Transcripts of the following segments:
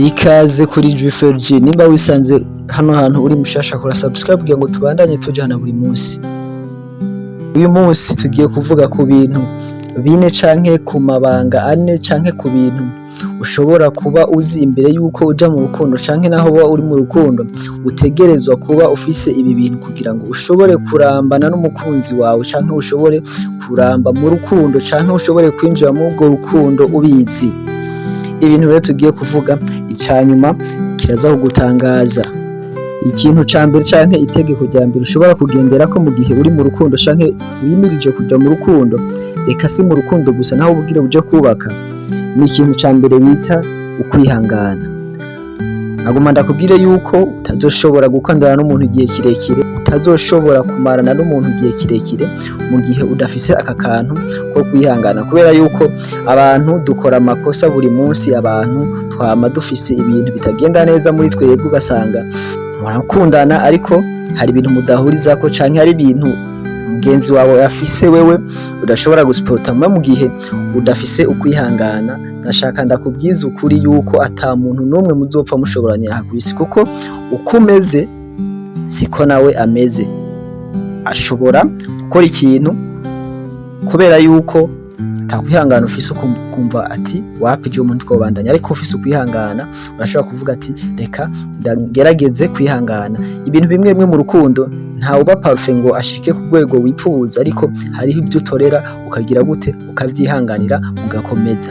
Ikaze kuri G4G. Nimba wisanze hano hantu uri mushasha, kora subscribe kugira ngo tubandanye tujana buri munsi. Uyu munsi tugiye kuvuga ku bintu bine canke ku mabanga ane canke ku bintu ushobora kuba uzi imbere yuko uja mu rukundo, canke naho woba uri mu rukundo utegerezwa kuba ufise ibi bintu kugira ngo ushobore kurambana n'umukunzi wawe, canke ushobore kuramba mu rukundo, canke ushobore kwinjira muri urwo rukundo ubizi. Ibintu rero tugiye kuvuga, icanyuma kiraza kugutangaza. Ikintu ca mbere canke itegeko rya mbere ushobora kugenderako mu gihe uri mu rukundo canke wimirije kuja mu rukundo, eka si mu rukundo gusa, naho ubugira uje kubaka, ni ikintu ca mbere bita ukwihangana. Naguma ndakubwire yuko utazoshobora gukundana n'umuntu igihe kirekire, utazoshobora kumarana n'umuntu igihe kirekire mu gihe udafise aka kantu ko kwihangana, kubera yuko abantu dukora amakosa buri munsi. Abantu twama dufise ibintu bitagenda neza muri twebwe, ugasanga murakundana ariko hari ibintu mudahurizako, canke hari ibintu mugenzi wawe afise wewe udashobora gusupporta. Mu gihe udafise ukwihangana, ndashaka ndakubwiza ukuri yuko ata muntu n'umwe muzopfa mushoboranye aha kw'isi, kuko uko umeze siko nawe ameze. Ashobora gukora ikintu kubera yuko atakwihangana ufise, ukumva ati: "Wapi, jewe umuntu twobandanya." Ariko ufise ukwihangana, urashobora kuvuga ati: "Reka ndagerageze kwihangana." Ibintu bimwe bimwe mu rukundo, ntawuba parfait ngo ashike ku rwego wipfuza, ariko hariho ivyo utorera, ukagira gute, ukavyihanganira, mugakomeza.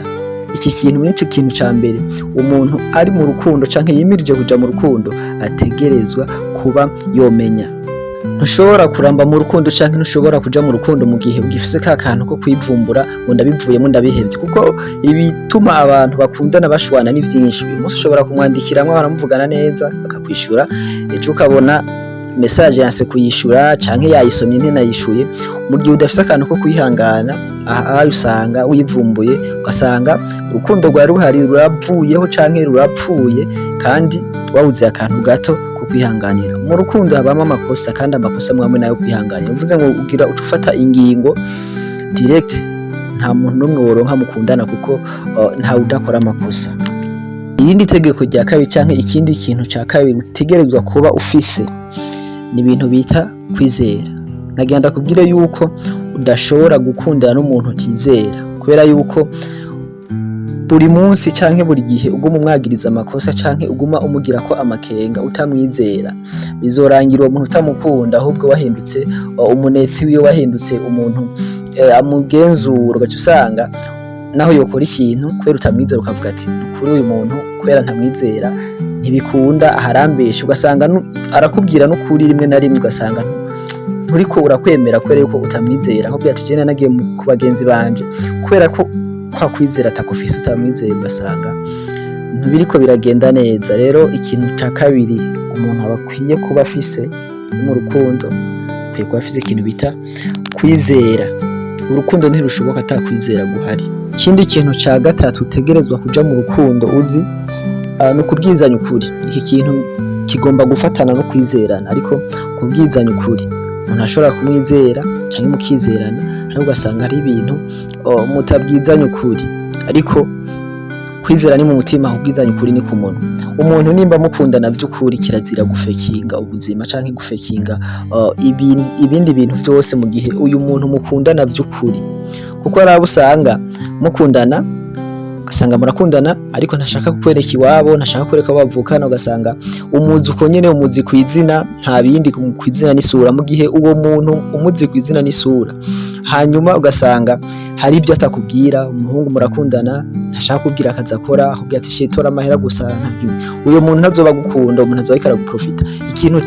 Iki kintu nico kintu ca mbere umuntu ari mu rukundo canke yimirije kuja mu rukundo ategerezwa kuba yomenya. Ntushobora kuramba mu rukundo canke ntushobora kuja mu rukundo mu gihe ugifise ka kantu ko kwivumbura ngo ndabivuyemo, ndabihevye, kuko ibituma abantu bakundana bashwana ni vyinshi. Uyu munsi ushobora kumwandikiramwo baramuvugana neza akakwishura, ejo ukabona message yanse kuyishura canke yayisomye ntinayishuye. Mu gihe udafise akantu ko kwihangana, aha usanga wivumbuye, ugasanga urukundo rwari ruhari ruravuyeho canke rurapfuye, kandi wabuze akantu gato ko kwihanganira. Mu rukundo habamo amakosa, kandi amakosa amwe nayo kwihanganira. Uvuze ngo ugira uca ufata ingingo direct, nta muntu n'umwe woronka mukundana, kuko ntawe udakora amakosa. Irindi tegeko rya kabiri canke ikindi kintu ca kabiri utegerezwa kuba ufise ni ibintu bita kwizera. Nagira ndakubwire yuko udashobora gukundana n'umuntu utizera, kubera yuko buri munsi canke buri gihe uguma umwagiriza amakosa canke uguma umugirako amakenga utamwizera, bizorangira uwo muntu utamukunda, ahubwo wahindutse umunetsi wiwe, wahindutse umuntu amugenzura. Ugaca usanga naho yokora ikintu, kubera utamwizera ukavuga ati: "Kuri uyu muntu, kubera ntamwizera, ntibikunda, aharambesha." Ugasanga arakubwira n'ukuri rimwe na rimwe, ugasanga nturiko urakwemera kubera yuko utamwizera. Ahubwo ati: "Jewe nagiye ku bagenzi banje," kubera ko kwa kwizera atakufise, utamwizeye, ugasanga ntibiriko biragenda neza. Rero ikintu ca kabiri umuntu aba akwiye kuba afise mu rukundo, akwiye kuba afise ikintu bita kwizera. Urukundo ntirushoboka ata kwizera guhari. Ikindi kintu ca gatatu utegerezwa kuja mu rukundo uzi, ni ukubwizanya ukuri. Iki kintu kigomba gufatana no kwizerana, ariko kubwizanya ukuri, umuntu ashobora kumwizera canke mukizerana, ariko ugasanga hari ibintu mutabwizanya ukuri. Ariko kwizera ni mu mutima, kubwizanya ukuri ni ku munwa. Umuntu nimba mukundana vy'ukuri, kirazira gufekinga ubuzima canke gufekinga ibindi bintu vyose mu gihe uyu muntu mukundana vy'ukuri, kuko hari abo usanga mukundana, ugasanga murakundana ariko ntashaka kukwereka iwabo, ntashaka kukwereka abo bavukana, ugasanga umuzi uko nyene, umuzi kw'izina, nta bindi, kw'izina n'isura. Mu gihe uwo muntu umuzi kw'izina n'isura, hanyuma ugasanga hari ibyo atakubwira. Umuhungu murakundana, ntashaka kubwira akazi akora, akubwira ati: "Tora amahera gusa." Nta kimwe. Uyo muntu ntazoba agukunda, umuntu azoba ariko araguprofita. Ikintu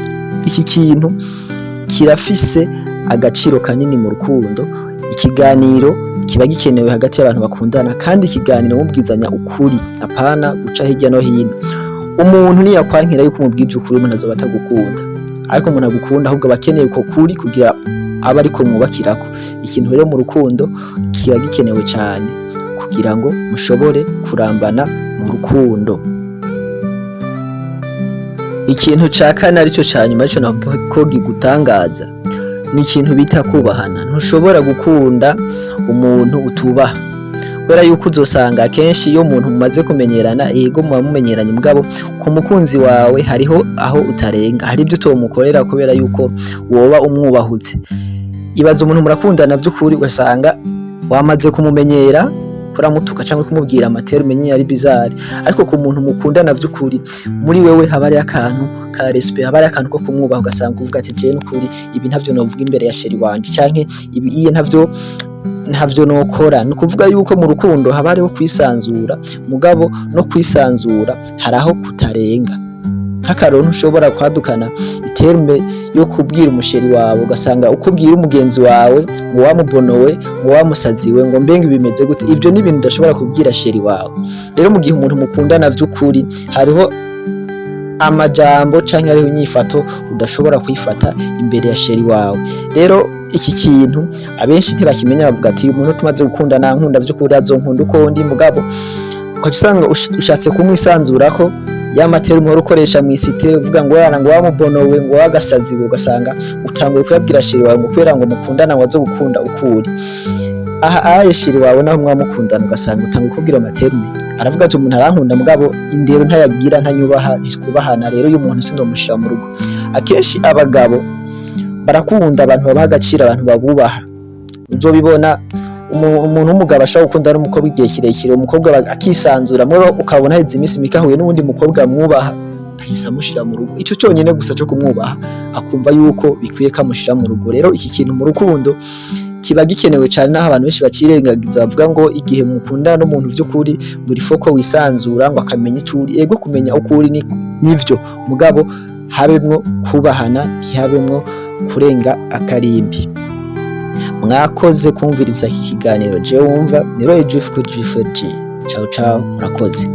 iki kintu kirafise agaciro kanini mu rukundo. Ikiganiro kiba gikenewe hagati y'abantu bakundana, kandi ikiganiro mubwizanya ukuri, apana guca hirya no hino. Umuntu niyakwankira yuko umubwije ukuri, umuntu azoba atagukunda. Ariko umuntu agukunda, ahubwo aba akeneye uko kuri kugira abe ariko mwubakirako. Ikintu rero mu rukundo kiba gikenewe cane kugira ngo mushobore kurambana mu rukundo. Ikintu ca kane, arico ca nyuma, arico navuga ko gigutangaza, ni ikintu bita kubahana. Ntushobora gukunda umuntu utubaha, kubera yuko umuntu Kubera yuko uzosanga akenshi iyo umuntu mumaze kumenyerana, yego muba mumenyeranye, mugabo ku mukunzi wawe hariho aho utarenga, hari ibyo utomukorera kubera yuko woba umwubahutse. Ibaza umuntu murakundana by'ukuri, ugasanga wamaze kumumenyera, kuramutuka cyangwa kumubwira ama termes umenye ari bizarre. Ariko ku muntu mukundana by'ukuri, muri wewe haba hari akantu ka respect, haba hari akantu ko kumwubaha, ugasanga uvuga ati: "Jewe n'ukuri ibi ntavyo novuga imbere ya chéri wanje, canke ibi iye ntavyo nokora." Ni ukuvuga yuko mu rukundo haba hariho kwisanzura, mugabo no kwisanzura hari aho kutarenga. Nk'akarorero, ntushobora kwadukana i terme yo kubwira umu chéri wawe, ugasanga uko ubwira umugenzi wawe ngo wamubonowe, ngo wamusaziwe, ngo mbenga bimeze gute. Ibyo ni ibintu udashobora kubwira chéri wawe. Rero mu gihe umuntu mukundana vy'ukuri, hariho amajambo canke hariho inyifato udashobora kwifata imbere ya chéri wawe. Rero iki kintu abenshi ntibakimenya, bavuga ati: "Umuntu tumaze gukundana, nkunda vy'ukuri, azonkunda uko ndi." Mugabo ukaca usanga ushatse kumwisanzurako ya ma termes uhora ukoresha mw'isite, uvuga ngo yana, ngo wamubonowe, ngo wagasaziwe, ugasanga utanguye kuyabwira chéri wawe, ngo kubera ngo mukundana, ngo azogukunda ukuri. Aha aye chéri wawe naho mwamukundana, ugasanga utanguye kubwira ama termes, aravuga ati: "Umuntu arankunda, mugabo indero ntayagira, ntanyubaha, ntitwubahana. Rero uyu muntu sindomushira mu rugo." Akenshi abagabo barakunda abantu babaha agaciro, abantu babubaha. Uzobibona, umuntu w'umugabo ashobora gukunda n'umukobwa igihe kirekire, umukobwa akisanzura, mwe ukabona haheze iminsi mike ahuye n'uwundi mukobwa mwubaha, ahise amushira mu rugo. Ico cyonyine gusa cyo kumwubaha, akumva yuko bikwiye ko amushira mu rugo. Rero iki kintu mu rukundo kiba gikenewe cyane, naho abantu benshi bacirengagiza, bavuga ngo igihe mukundana n'umuntu vy'ukuri, ngo il faut ko wisanzura, ngo akamenya ico uri. Ego, kumenya uko uri nivyo, mugabo habemwo kubahana, ntihabemwo kurenga akarimbi. Mwakoze kumviriza iki kiganiro. Je wumva ni Roy Jeff kuri G4G. Ciao ciao, murakoze.